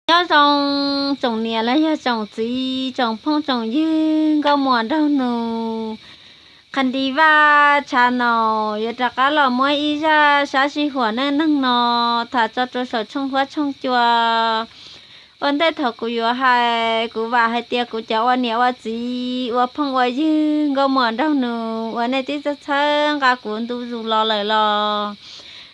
Nyob zoo tsoom niam los yog tsoom txiv, tsoom phooj tsoom ywg, nkauj muam nraug nus. Qhas Nti Vaj Tshav Naus yuav rov qab los muab ib zaj sab sij huam neej neeg no tham tso rau saum tshooj huab tshooj cua. Ua ntej thaum kuv yuav hais, kuv vam hais tias kuv cov ua niam ua txiv, ua phooj ua ywg, nkauj muam nraug nus uas nej twb txhawb nqa kuv ntu zus los lawm los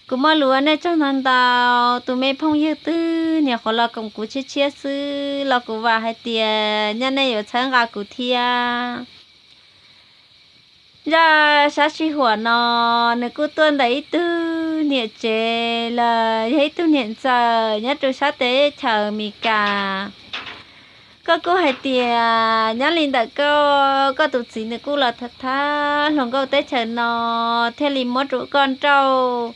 kuv muaj lus ua nej tsaug ntau ntau. Tus me phooj ywg twg nyuam qhuav los koom kuv tshiab tshiab xwb los kuv vam hais tias nyaj nej yuav txhawb nqa kuv thiab. Zaj sab sij huam no nws kuj tuaj ntawm ib tug niam tsev los yog ib tug niam ntxawm nyob rau sab teb chaws Amelikas. Koj kuj hais tias nyob li ntawm koj, koj tus txiv nws kuj los tham tham hluas nkauj teb chaws no thiaj li muab rau koj nrauj,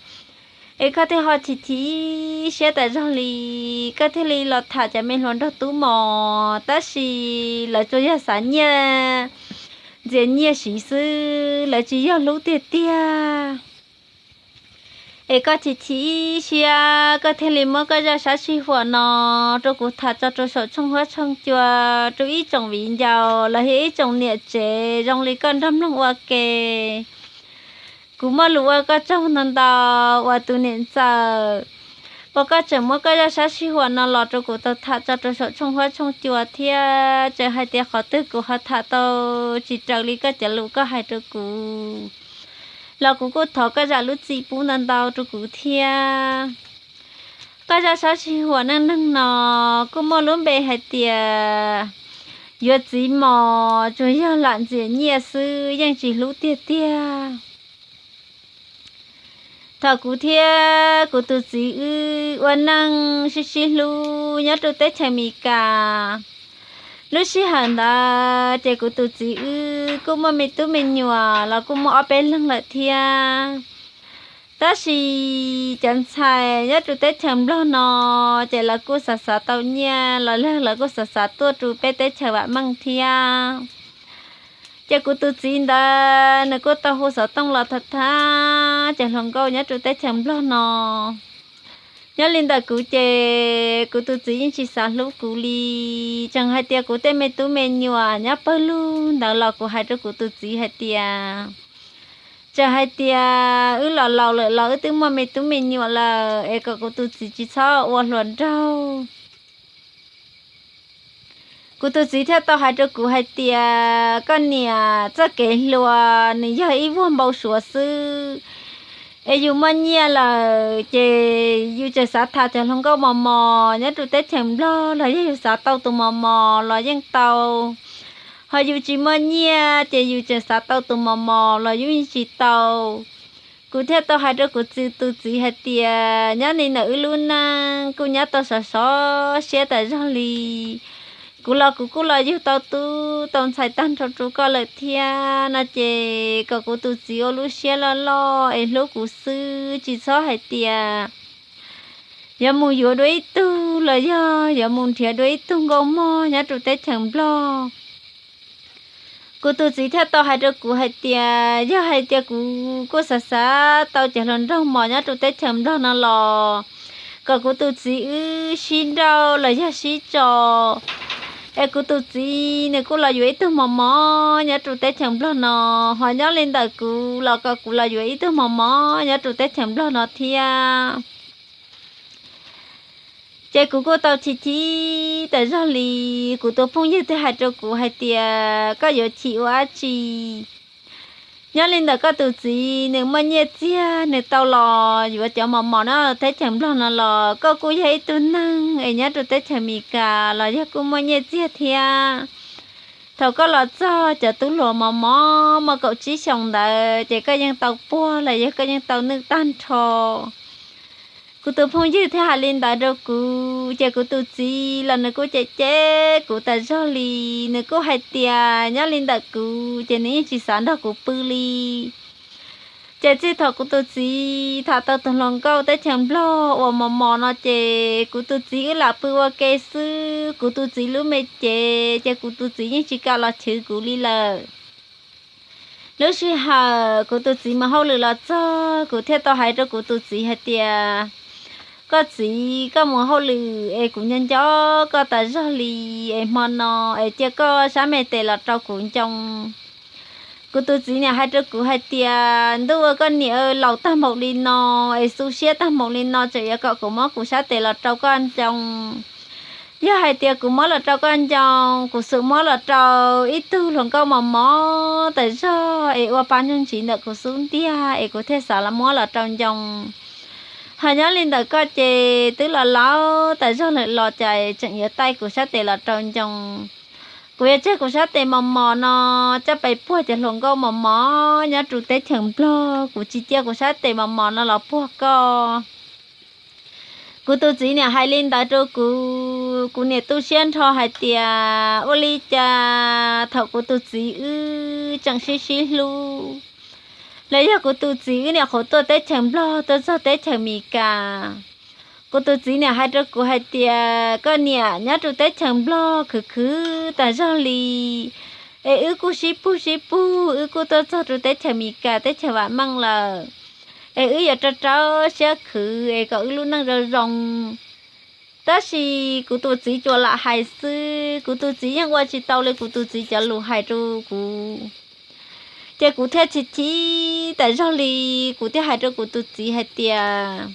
es koj thiaj ho chim chim siab tas zog li, koj thiaj li los tham cov me hluas nraug tub mos, tab sis lawv tsuas yog xav nyiaj, ntxias nyiaj siv xwb, lawv tsis yog hlub tiag tiag. Es koj chim chim siab, koj thiaj li muab koj zaj sab sij huam no rau kuv tham tso rau saum tshooj huab tshooj cua, rau ib tsoom viv ncaus los yog ib tsoom niam tsev zoo li koj nrog mloog ua ke. Kuv muaj lus ua koj tsaug ntau ntau uas tus niam ntxawm uas koj tseem muab koj zaj sab sij huam no los rau kuv tau tham tso rau saum tshooj huab tshooj cua thiab. Txawm hais tias qhov twg kuv ho tham tau tsis raws li koj cov lus koj hais rau kuv los kuv kuj thov koj zam lub txim pub ntau ntau rau kuv thiab. Koj zaj sab sij huam neej neeg no kuj muaj lub npe hais tias yuav txiv mos tsuas yog lam ntxias nyiaj xwb, yeej tsis hlub tiag tiag. Thaum kuv thiab kuv tus txiv wb ua neej sib sib hlub nyob rau teb chaws Amelikas, lub sij hawm ntawd ces kuv tus txiv wb kuj muaj me tub me nyuam los kuj muaj ob peb leeg lawm thiab. Tab sis cov ntxhais nyob rau teb chaws Nplog no ces lawv kuj xav xav tau nyiaj los yog lawv kuj xav xav tuaj rau peb teb chaws vam meej thiab. Ces kuv tus txiv ntawd nws kuj tau hu xov tooj los tham tham cov hluas nkauj nyob rau teb chaws Nplog no. Nyob li ntawm kuv ces kuv tus txiv yeej tsis xav hlub kuv li. Tseem hais tias kuv tej me tub me nyuam nyob pawg lug ntawd los kuv hais rau kuv tus txiv hais tias, tseem hais tias wb los laus lawm los wb twb muaj me tub me nyuam lawm es kom kuv tus txiv tsis txhob ua hluas nraug. Kuv tus txiv thiaj tau hais rau kuv hais tias, koj niam, txoj kev hluas nws yog ib vuag npau suav xwb. Es yus muaj nyiaj lawm ces yus tseem xav tham cov hluas nkauj mos mos nyob rau teb chaws Nplog los yog yus xav tau tus mos mos los yeej tau. Ho yus tsis muaj nyiaj ces yus tseem xav tau tus mos mos los yus yeej tsis tau. Kuv thiaj tau hais rau kuv tus txiv hais tias, nyob li ntawm wb lub neej kuj nyob tau sov sov siab tas zog li. Kuv los kuv kuj los yug tau tub tau ntxhais tag nrho rau koj lawm thiab no ces kom kuv tus txiv ua lub siab loj loj es hlub kuv xwb, tsis txhob hais tias yuav mus yuav dua ib tug los yog yuav mus nrhiav dua ib tug nkauj mog nyob rau teb chaws Nplog. Kuv tus txiv thiaj tau hais rau kuv hais tias, yog hais tias kuv kuj xav xav tau cov hluas nraug mos nyob rau teb chaws Nplog no los kom kuv tus txiv wb sib nrauj los yog sib tso, es kuv tus txiv nws kuj los yuav ib tug mos mos nyob rau teb chaws Nplog no. Ho nyob li ntawm kuv los kom kuv los yuav ib tug mos mos nyob rau teb chaws Nplog no thiab. Ces kuv kuj tau chim chim tas zog li. Kuv tus phooj ywg thiaj hais rau kuv hais tias, koj yuav chim ua dab tsi? Nyob li ntawm koj tus txiv nws muaj nyiaj txiag nws tau los yuav cov mos mos nyob teb chaws Nplog no los koj kuj yog ib tug neeg es nyob rau teb chaws Amelikas los yog kuj muaj nyiaj txiag thiab. Thaum koj los txog cov tub hluas mos mos muaj kaum tsib xyoos ntawd ces koj yeej tau puag los yog koj yeej tau nwj tag nrho. Kuv tus phooj ywg thiaj hais li ntawd rau kuv ces kuv tus txiv los nws kuj cem cem kuv tas zog li. Nws kuj hais tias nyob li ntawm kuv ces nws yeej tsis xav nrog kuv pw li. Ces txij thaum kuv tus txiv tham tau tus hluas nkauj teb chaws Nplog uas mos mos no ces kuv tus txiv wb lam pw ua ke xwb. Kuv tus txiv lub me cev ces kuv tus txiv yeej tsis kam los chwv kuv li lawm. Lub sij hawm kuv tus txiv mus hauj lwm los txog, kuv thiaj tau hais rau kuv tus txiv hais tias, Koj txiv, koj mus hauj lwm es kuv nco nco koj tas zog li, es hmo no es cia koj sab me tes los rau kuv ncoo. Kuv tus txiv niam hais rau kuv hais tias, ntuj, ua koj niam laus tag npaum li no, es xu siab tag npaum li no, tseem yuav kom kuv muab kuv sab tes los rau koj ncoo. Yog hais tias kuv muab los rau koj ncoo, kuv xum muab los rau ib tug hluas nkauj mos mos tas zog es ua pa ntsuj ntsiv ntawm kuv xub ntiag es kuv thiaj xav los muab los rau ncoo. Hos nyob li ntawm koj ces twb los laus tas zog lawm los cas tseem yuav taij kuv sab tes los rau ncoo. Kuv yuav tseg kuv sab tes mos mos no coj pes puag cov hluas nkauj mos mos nyob rau teb chaws Nplog, kuv tsis cia kuv sab tes mos mos no los puag koj. Kuv tus txiv niam hais li ntawd rau kuv, kuv niam tu siab nrho hais tias ua li cas thaum kuv tus txiv wb tseem sib sib hlub, los yog kuv tus txiv wb niam qhuav tuaj teb chaws Nplog tuaj txog teb chaws Amelikas. Kuv tus txiv niam hais rau kuv hais tias, koj niam, nyob rau teb chaws Nplog khwv khwv tas zog li, es wb kuj sib pug sib pug, wb kuj tuaj txog rau teb chaws Amelikas teb chaws vam meej lawm, es wb yuav rau rau siab khwv es kom wb lub neej zoo zoo. Tab sis kuv tus txiv tsuas lam hais xwb, kuv tus txiv yeej ua tsis tau li kuv tus txiv cov lus hais rau kuv. Ces kuv thiaj chim chim tas zog li, kuv thiaj hais rau kuv tus txiv hais tias,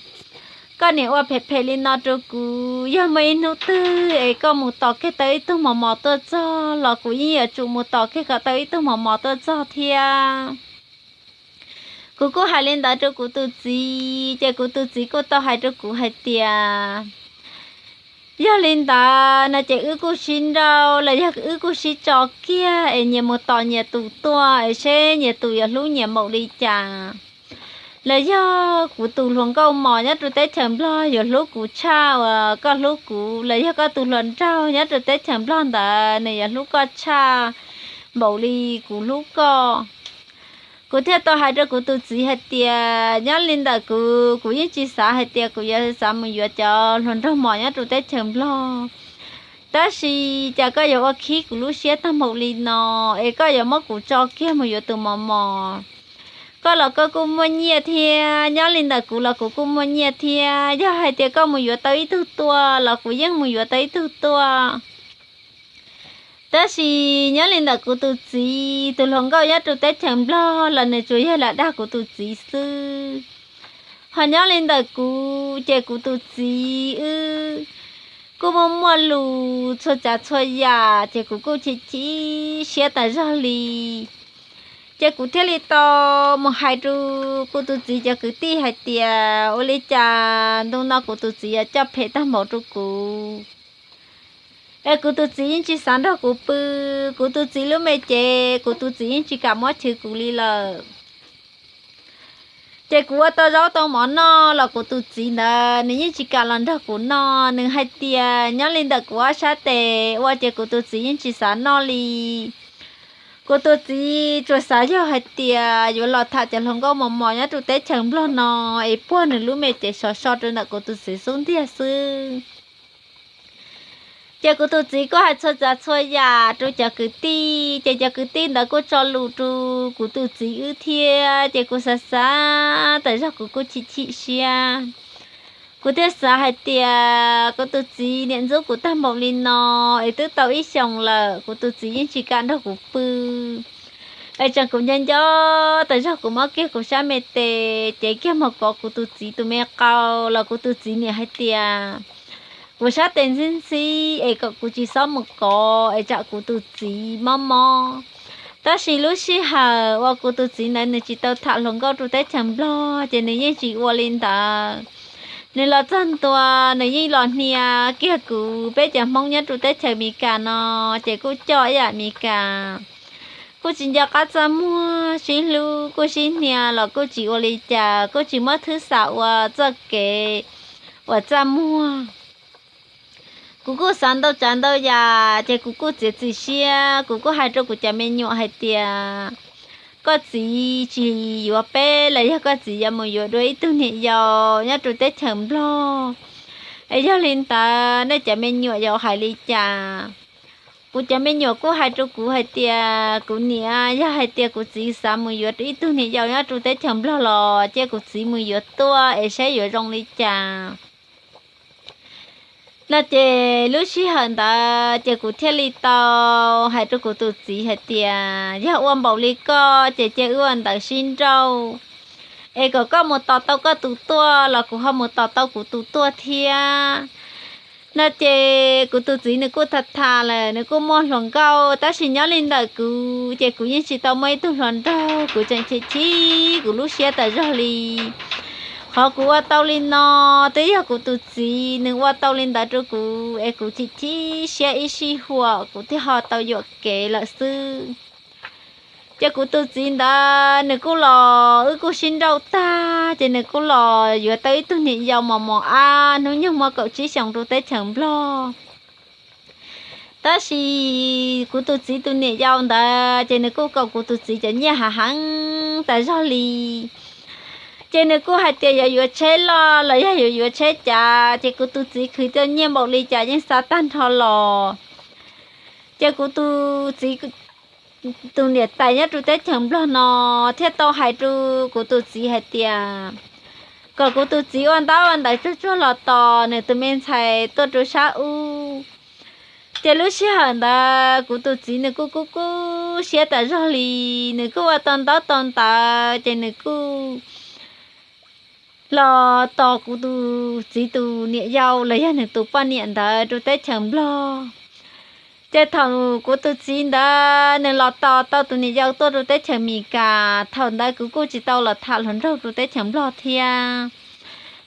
koj niam ua phem phem li no rau kuv, yog muaj ib hnub twg es koj mus tos kiag tau ib tug mos mos tuaj txog los kuv yeej yuav tsum mus tos kiag kom tau ib tug mos mos tuaj txog thiab. Kuv kuj hais li ntawd rau kuv tus txiv, ces kuv tus txiv kuj tau hais rau kuv hais tias, yog li ntawd no ces wb kuj sib nrauj los yog wb kuj sib tso kiag es nyias mus tos nyias tus tuaj es seb nyias tus yuav hlub nyias npaum li cas. Los yog kuv tus hluas nkauj mos nyob rau teb chaws Nplog yuav hlub kuv tshaj uas koj hlub kuv, los yog koj tus hluas nraug nyob rau teb chaws Nplog ntawd nws yuav hlub koj tshaj npaum li kuv hlub koj. Kuv thiaj tau hais rau kuv tus txiv hais tias, nyob li ntawm kuv, kuv yeej tsis xav hais tias kuv yuav xav mus yuav cov hluas nraug mos nyob rau teb chaws Nplog. Tab sis cas koj yuav ua khib kuv lub siab tag npaum li no, es koj yuav muab kuv tso kiag mus yuav tus mos mos. Koj los koj kuj muaj nyiaj thiab, nyob li ntawm kuv los kuv kuj muaj nyiaj thiab. Yog hais tias koj mus yuav tau ib tug tuaj los kuv yeej mus yuav tau ib tug tuaj. Tab sis nyob li ntawm kuv tus txiv, tus hluas nkauj nyob rau teb chaws Nplog los nws tsuas yog lam dag kuv tus txiv xwb. Ho nyob li ntawm kuv ces kuv tus txiv wb kuj muaj muaj lus txhua tsav txhua yam ces kuv kuj chim chim siab tas zog li. Ces kuv thiaj li tau mus hais rau kuv tus txiv cov kwv tij hais tias ua li cas ntu no kuv tus txiv yuav coj phem tag npaum rau kuv. Es kuv tus txiv yeej tsis xav nrog kuv pw, kuv tus txiv lub me cev kuv tus txiv yeej tsis kam muab chwv kuv li lawm. Ces kuv ua tau zaub tau mov noj los kuv tus txiv ntawd nws yeej tsis kam los nrog kuv noj, nws hais tias nyob li ntawm kuv ob sab tes ua ces kuv tus txiv yeej tsis xav noj li. Kuv tus txiv tsuas xav yog hais tias yuav los tham cov hluas nkauj mos mos nyob rau teb chaws Nplog no es puag nws lub me cev sov so rau ntawm kuv tus txiv xub ntiag xwb. Ces kuv tus txiv kuj hais txhua tsav txhua yam rau cov kwv tij, ces cov kwv tij ntawd kuj tso lus rau kuv tus txiv wb thiab, ces kuv xav xav tas zog kuv kuj chim chim siab. Kuv thiaj xav hais tias kuv tus txiv niam ntxub kuv tag npaum li no, es twb tau ib xyoos lawm kuv tus txiv yeej tsis kam nrog kuv pw. Es tseem kuv nco nco tas zog kuv muab kiag kuv sab me tes cev kiag mus kov kuv tus txiv tus me qau los kuv tus txiv niam hais tias kuv sab tes ntxhib ntxhib es kom kuv tsis txhob mus kov es tsam kuv tus txiv mob mob. Tab sis lub sij hawm uas kuv tus txiv ntawd nws tsis tau tham hluas nkauj rau teb chaws Nplog ces nws yeej tsis ua li ntawd. Nws los txog ntua nws yeej los hnia kiag kuv, peb cov Hmoob nyob rau teb chaws Amelikas no ces kuj coj ib yam Amelikas, kuj tsis nco qab txaj muag, sib hlub kuj sib hnia los kuj tsis ua li cas, kuj tsis muab thwb xam ua txoj kev uas txaj muag. Kuv kuj xav ntau tsav ntau yam ces kuv kuj txiav txim siab, kuv kuj hais rau kuv cov me nyuam hais tias koj txiv tsis yuav peb los yog koj txiv yuav mus yuav dua ib tug niam yau nyob rau teb chaws Nplog, es yog li ntawd nej cov me nyuam yuav hais li cas? Kuv cov me nyuam kuj hais rau kuv hais tias kuv niam, yog hais tias kuv txiv xav mus yuav ib tug niam yau nyob rau teb chaws Nplog los cia kuv txiv mus yuav tuaj es saib yuav zoo li cas. No ces lub sij hawm ntawd ces kuv thiaj li tau hais rau kuv tus txiv hais tias, yog ua npaum li koj ces cia wb ua ntawv sib nrauj, es kom koj mus tos tau koj tus tuaj los kuv ho mus tos tau kuv tus tuaj thiab. No ces kuv tus txiv nws kuj tham tham lawm, nws kuj muaj hluas nkauj, tab sis nyob li ntawm kuv ces kuv yeej tsis tau muaj ib tug hluas nraug, kuv tseem chim chim kuv lub siab tas zog li. Qhov kuv ua tau li no twb yog kuv tus txiv nws ua tau li ntawd rau kuv es kuv chim chim siab ib sij huam kuv thiaj ho tau yuam kev lawm xwb. Ces kuv tus txiv ntawd nws kuj los wb kuj sib nrauj tag ces nws kuj los yuav tau ib tug niam yau mos mos ab hnub nyoog muaj kaum tsib xyoos rau teb chaws Nplog. Tab sis kuv tus txiv tus niam yau ntawd ces nws kuj kaum kuv tus txiv cov nyiaj hav heev tas zog li. Ces nws kuj hais tias yuav yuav tsheb loj los yog yuav yuav tsheb cav, ces kuv tus txiv khwv tau nyiaj npaum li cas yeej xa tag nrho los. Ces kuv tus txiv tus niam tais nyob rau teb chaws Nplog no thiaj tau hais rau kuv tus txiv hais tias kom kuv tus txiv ua ntaub ua ntawv tsuag tsuag los tos nws tus me ntxhais tuaj rau sab ub. Ces lub sij hawm ntawd kuv tus txiv nws kuj kub kub siab tas zog li, nws kuj ua tau ntaub tau ntawv ces nws kuj los tos kuv tus txiv tus niam yau los yog nws tus poj niam ntawd rau teb chaws Nplog. Ces thaum kuv tus txiv ntawd nws los tos tau tus niam yau tuaj rau teb chaws Amelikas, thaum ntawd kuv kuj tsis tau los tham hluas nraug rau teb chaws Nplog thiab.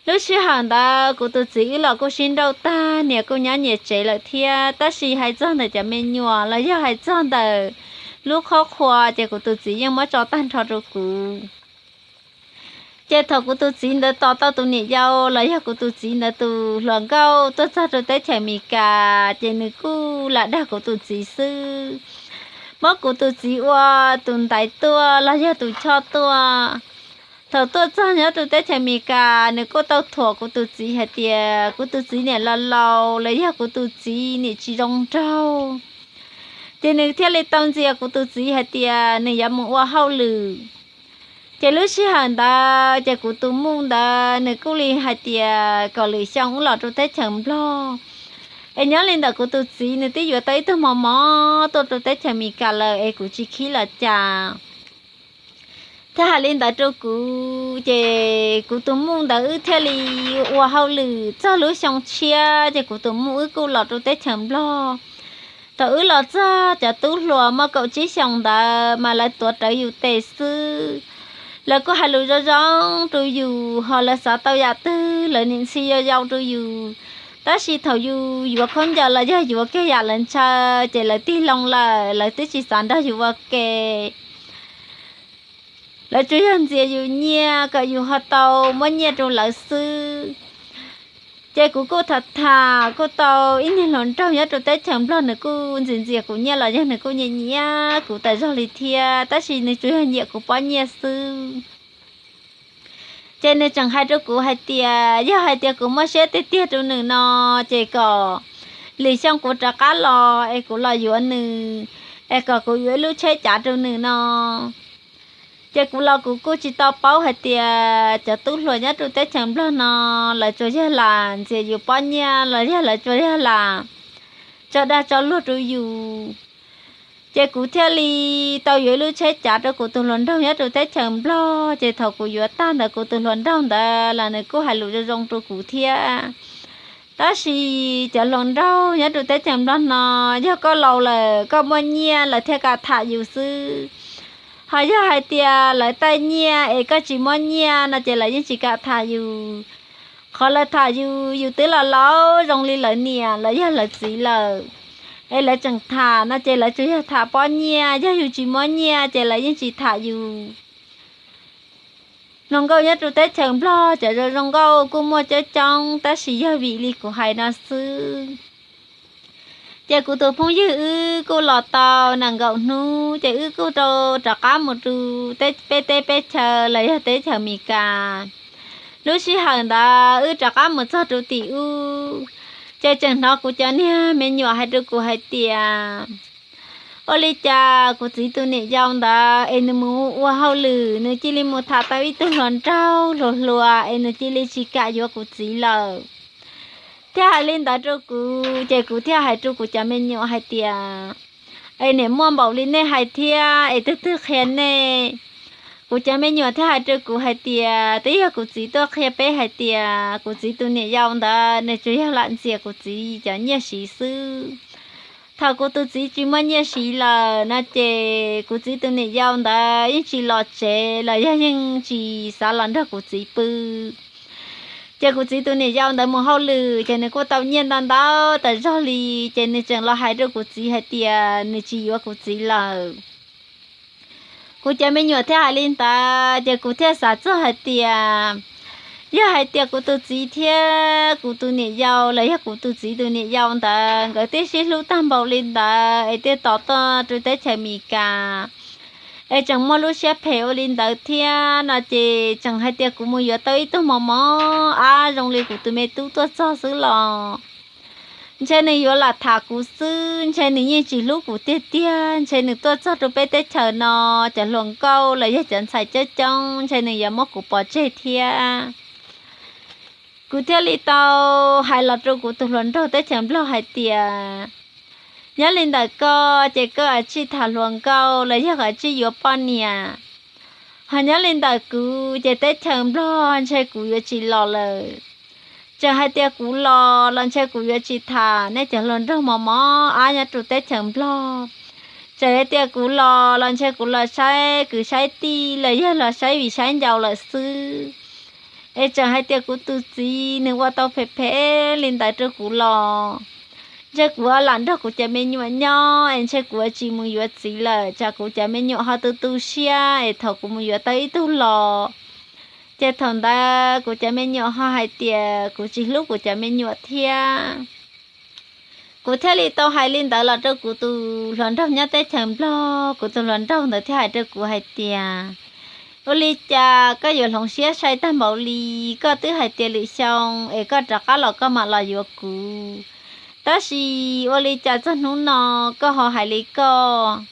Lub sij hawm ntawd kuv tus txiv wb los kuj sib nrauj tag, niam kuj nyob nyias tsev lawm thiab, tab sis hais txog ntawm cov me nyuam los yog hais txog ntawm lub qhov qhua ces kuv tus txiv yeej muab tso tag nrho rau kuv. Ces thaum kuv tus txiv ntawd tos tau tus niam yau los yog kuv tus txiv ntawd tus hluas nkauj tuaj txog rau teb chaws Amelikas, ces nws kuj lam dag kuv tus txiv xwb, muab kuv tus txiv ua tus ntaiv tuaj los yog tus choj tuaj. Thaum tuaj txog nyob rau teb chaws Amelikas, nws kuj tau thuam kuv tus txiv hais tias kuv tus txiv niam laus laus los yog kuv tus txiv niam tsis zoo nraug, ces nws thiaj li tau ntxias kuv tus txiv hais tias nws yuav mus ua hauj lwm. Ces lub sij hawm ntawd ces kuv tus muj ntawd nws kuj li hais tias kom lwm xyoo wb los rau teb chaws Nplog, es nyob li ntawm kuv tus txiv nws twb yuav tau ib tug mos mos tuaj rau teb chaws Amelikas lawm es kuv tsis khib los cas. Thiaj hais li ntawd rau kuv, ces kuv tus muj ntawd wb thiaj li ua hauj lwm txog lub xyoo tshiab, ces kuv tus muj wb kuj los rau teb chaws Nplog. Thaum wb los txog, cov tub hluas muaj kaum tsib xyoos ntawd mas lawv tuav rawv yus tes xwb. Lawv kuj hais lus zoo zoo rau yus, ho lawv xav tau yam twg lawv nim ntxhi yau yau rau yus. Tab sis thaum yus yuav khaub ncaws los yog yuav kiag yam lawv ntshaw, ces lawv tig loo lawm, lawv twb tsis xav nrog yus ua ke. Lawv tsuas yog ntxias yus nyiaj kom yus ho tau muab nyiaj rau lawv xwb. Ces kuv kuj tham tham kuj tau ib niag hluas nraug nyob rau teb chaws Nplog, nws kuj ntxias ntxias kuv nyiaj los yog nws kuj nyiam nyiam kuv tas zog li thiab, tab sis nws tsuas yog nyiam kuv pob nyiaj xwb. Ces nws tseem hais rau kuv hais tias yog hais tias kuv muaj siab tiag tiag rau nws no, ces kom lwm xyoo kuv rov qab los es kuv los yuav nws, es kom kuv yuav ib lub tsheb cav rau nws no. Ces kuv los kuv kuj tsis tau paub hais tias cov tub hluas nyob rau teb chaws Nplog no, lawv tsuas yog lam ntxias yus pob nyiaj los yog lawv tsuas yog lam tso dag tso luag rau yus. Ces kuv thiaj li tau yuav ib lub tsheb cav rau kuv tus hluas nraug nyob rau teb chaws Nplog, ces thaum kuv yuav tag ntawd kuv tus hluas nraug ntawd los nws kuj hais lus zoo zoo rau kuv thiab. Tab sis cov hluas nraug nyob rau teb chaws Nplog no, yog koj laus lawm koj muaj nyiaj lawv thiaj kam tham yus xwb. Ho yog hais tias lawv taij nyiaj es koj tsis muaj nyiaj no ces lawv yeej tsis kam tham yus. Qhov lawv tham yus, yus twb los laus zoo li lawv niam los yog lawv txiv lawm, es lawv tseem tham no ces lawv tsuas yog tham pob nyiaj, yog yus tsis muab nyiaj ces lawv yeej tsis tham yus. Hluas nkauj nyob rau teb chaws Nplog cov zoo zoo nkauj kuj muaj coob coob, tab sis yog vim li kuv hais no xwb. Ces kuv tus phooj ywg wb kuj los tau nees nkaum hnub, ces wb kuj tau rov qab mus rau peb teb peb chaw los yog teb chaws Amelikas. Lub sij hawm ntawd wb rov qab mus txog rau tim ub, ces tseem hnov kuv cov niag me nyuam hais rau kuv hais tias, ua li cas kuv txiv tus niam yau ntawd es nws mus ua hauj lwm, nws cia li mus tham tau ib tug hluas nraug hluas hluas es nws cia li tsis kam yuav kuv txiv lawm. thiaj hais li ntawd rau kuv, ces kuv thiaj hais rau kuv cov me nyuam hais tias, es niam muaj npaum li nej hais thiab es twg twg qhia nej? Kuv cov me nyuam thiaj hais rau kuv hais tias twb yog kuv txiv tuaj qhia peb hais tias kuv txiv tus niam yau ntawd nws tsuas yog lam ntxias kuv txiv cov nyiaj siv xwb. Thaum kuv tus txiv tsis muaj nyiaj siv lawm no ces kuv txiv tus niam yau ntawd yeej tsis los tsev los yog yeej tsis xav los nrog kuv txiv pw. Ces kuv txiv tus niam yau ntawd mus hauj lwm ces nws kuj tau nyiaj ntau ntau tas zog li, ces nws tseem los hais rau kuv txiv hais tias nws tsis yuav kuv txiv lawm. Kuv cov me nyuam thiaj hais li ntawd ces kuv thiaj xav txog hais tias, yog hais tias kuv tus txiv thiab kuv tus niam yau los yog kuv tus txiv tus niam yau ntawd nkawd thiaj sib hlub tag npaum li ntawd es thiaj tos tuaj rau teb chaws Amelikas, es tseem muaj lub siab phem ua li ntawd thiab no ces tseem hais tias kuv mus yuav tau ib tug mos mos ab zoo li kuv tus me tub tuaj txog xwb los ntshe nws yuav lam tham kuv xwb, ntshe nws yeej tsis hlub kuv tiag tiag, ntshe nws tuaj txog rau peb teb chaws no, cov hluas nkauj los yog cov ntxhais coob coob ntshe nws yuav muab kuv pov tseg thiab. Kuv thiaj li tau hais los rau kuv tus hluas nraug teb chaws Nplog hais tias, nyob li ntawm koj ces koj ua tsij tham hluas nkauj los yog ua tsij yuav poj niam, ho nyob li ntawm kuv ces teb chaws Nplog ntshe kuv yuav tsis los lawm. Tseem hais tias kuv los los ntshe kuv yuav tsis tham nej cov hluas nraug mos mos ab nyob rau teb chaws Nplog. Tseem hais tias kuv los los ntshe kuv los saib kwv saib tij los yog los saib viv saib ncaus lawm xwb. Es tseem hais tias kuv tus txiv nws ua tau phem phem li ntawd rau kuv los ntshe kuv lam nrog kuv cov me nyuam nyob es ntshe kuv tsis mus yuav txiv lawm, tsam kuv cov me nyuam ho tu tu siab es thaum kuv mus yuav tau ib tug los ces thaum ntawd kuv cov me nyuam ho hais tias kuv tsis hlub kuv cov me nyuam thiab. Kuv thiaj li tau hais li ntawd los rau kuv tus hluas nraug nyob teb chaws Nplog, kuv tus hluas nraug ntawd thiaj hais rau kuv hais tias, ua li cas koj yuav hloov siab sai tag npaum li? Koj twb hais tias lwm xyoo es koj rov qab los koj mam los yuav kuv, tab sis ua li cas txog hnub no koj ho hais li koj?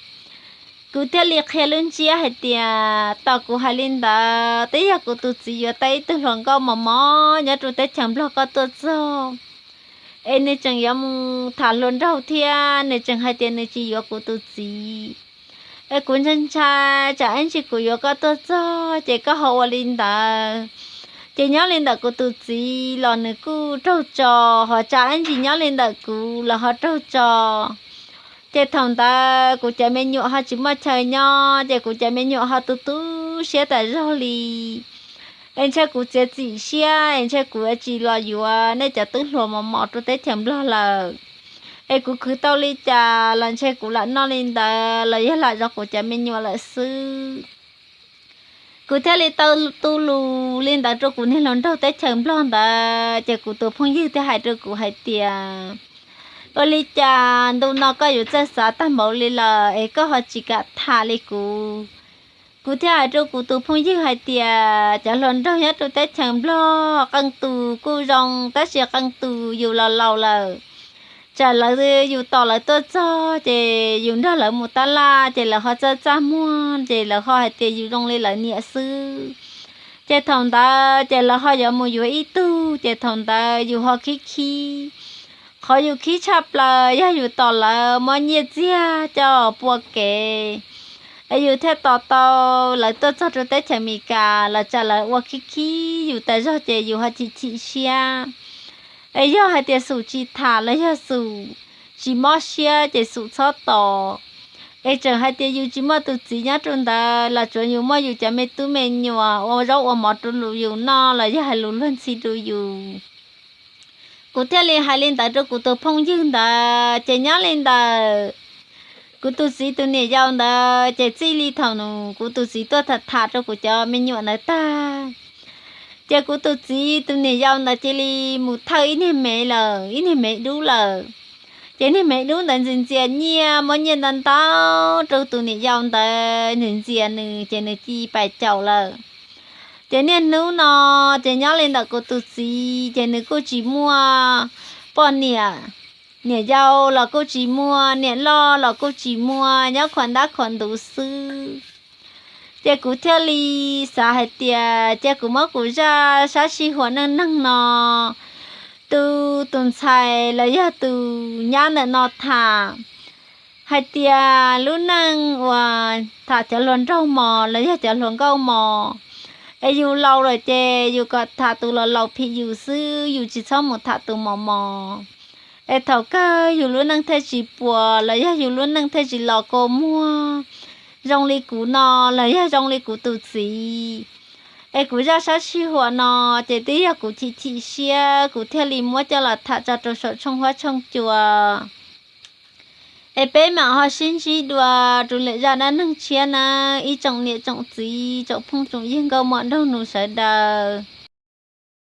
Kuv thiaj li qhia lub ntsiab hais tias, tos kuv hais li ntawd twb yog kuv tus txiv yuav tau ib tug hluas nkauj mos mos nyob rau teb chaws Nplog koj tuaj txog, es nws tseem yuav mus tham hluas nraug thiab nws tseem hais tias nws tsis yuav kuv tus txiv. Es kuv ntshai ntshai tsam ib ntsis kuv yuav koj tuaj txog ces koj ho ua li ntawd, ces nyob li ntawm kuv tus txiv los nws kuj raug tso, ho tsam ib ntsis nyob li ntawm kuv los ho raug tso. Ces thaum ntawd kuv cov me nyuam ho tsis muaj chaw nyob ces kuv cov me nyuam ho tu tu siab tas zog li. Es ntshe kuv txiav txim siab es ntshe kuv yuav tsis los yuav nej cov tub hluas mos mos rau teb chaws Nplog lawm. Es kuv khwv tau li cas los ntshe kuv lam noj li ntawd los yog lam zov kuv cov me nyuam lawm xwb. Kuv thiaj li tau tu lus li ntawd rau kuv niag hluas nraug teb chaws Nplog ntawd ces kuv tus phooj ywg thiaj hais rau kuv hais tias, ua li cas ntu no koj yuav txawj xav tag npaum li lawm es koj ho tsis kam tham li kuv? Kuv thiaj hais rau kuv tus phooj ywg hais tias, cov hluas nraug nyob rau teb chaws Nplog qee tus kuj zoo tab sis qee tus yus los laus lawm. Tsam lawv yus tos lawv tuaj txog ces yus nrog lawv mus tab laj ces lawv ho txaj txaj muag ces lawv ho hais tias yus zoo li lawv niam xwb. Ces thaum ntawd ces lawv ho yuav mus yuav ib tug ces thaum ntawd yus ho khib khib. Qhov yus khib tshaj plaws yog yus tos lawv muab nyiaj txiag coj pua kev, es yus thiaj tos tau lawv tuaj txog rau teb chaws Amelikas los tsam lawv ua khib khib yus tas zog ces yus ho chim chim siab. Es yog hais tias xum tsis tham los yog xum tsis mob siab ces xum txhob tos. Es tseem hais tias yus tsis muaj tus txiv nyob rau ntawd los tsuav yus muaj yus cov me tub me nyuam ua zaub ua mov rau yus noj los yog hais lus luag ntxhi rau yus. Kuv thiaj li hais li ntawd rau kuv tus phooj ywg ntawd ces nyob li ntawm kuv tus txiv tus niam yau ntawd ces txij li thaum kuv tus txiv tuaj tham tham rau kuv cov me nyuam ntawd tag, ces kuv tus txiv tus niam yau ntawd cia li mus thawj ib niag mev lawm, ib niag mev dub lawm. Ces niag mev dub ntawd ntxias ntxias nyiaj, muab nyiaj ntau ntau rau tus niam yau ntawd, nws ntxias nws ces nws cia li pais caum lawm. Ces niaj hnub no ces nyob li ntawm kuv tus txiv ces nws kuj tsis muaj poj niam, niam yau los kuj tsis muaj, niam loj los kuj tsis muaj, nyob khuam ntab khuam ntuv xwb. Ces kuv thiaj li xav hais tias cia kuv muab kuv zaj sab sij huam neej neeg no Tus, tus ntxhais los yog tus nyab ntawm no tham hais tias lub neej uas tham cov hluas nraug mos los yog cov hluas nkauj mos, es yus laus lawm ces yus kom tham tus los laus phim yus xwb, yus tsis txhob mus tham tus mos mos. Es thaum kawg yus lub neej thiaj tsis puas los yog yus lub neej thiaj tsis los kua muag zoo li kuv no los yog zoo li kuv tus txiv. Es kuv zaj sab sij huam no ces twb yog kuv chim chim siab kuv thiaj li muab coj los tham tso rau saum tshooj huab tshooj cua. Es peb mam ho sib ntsib dua rau lwm zaj dab neeg tshiab na, ib tsoom niam tsoom txiv, tsoom phooj tsoom ywg nkauj muam nraug nus sawv daws.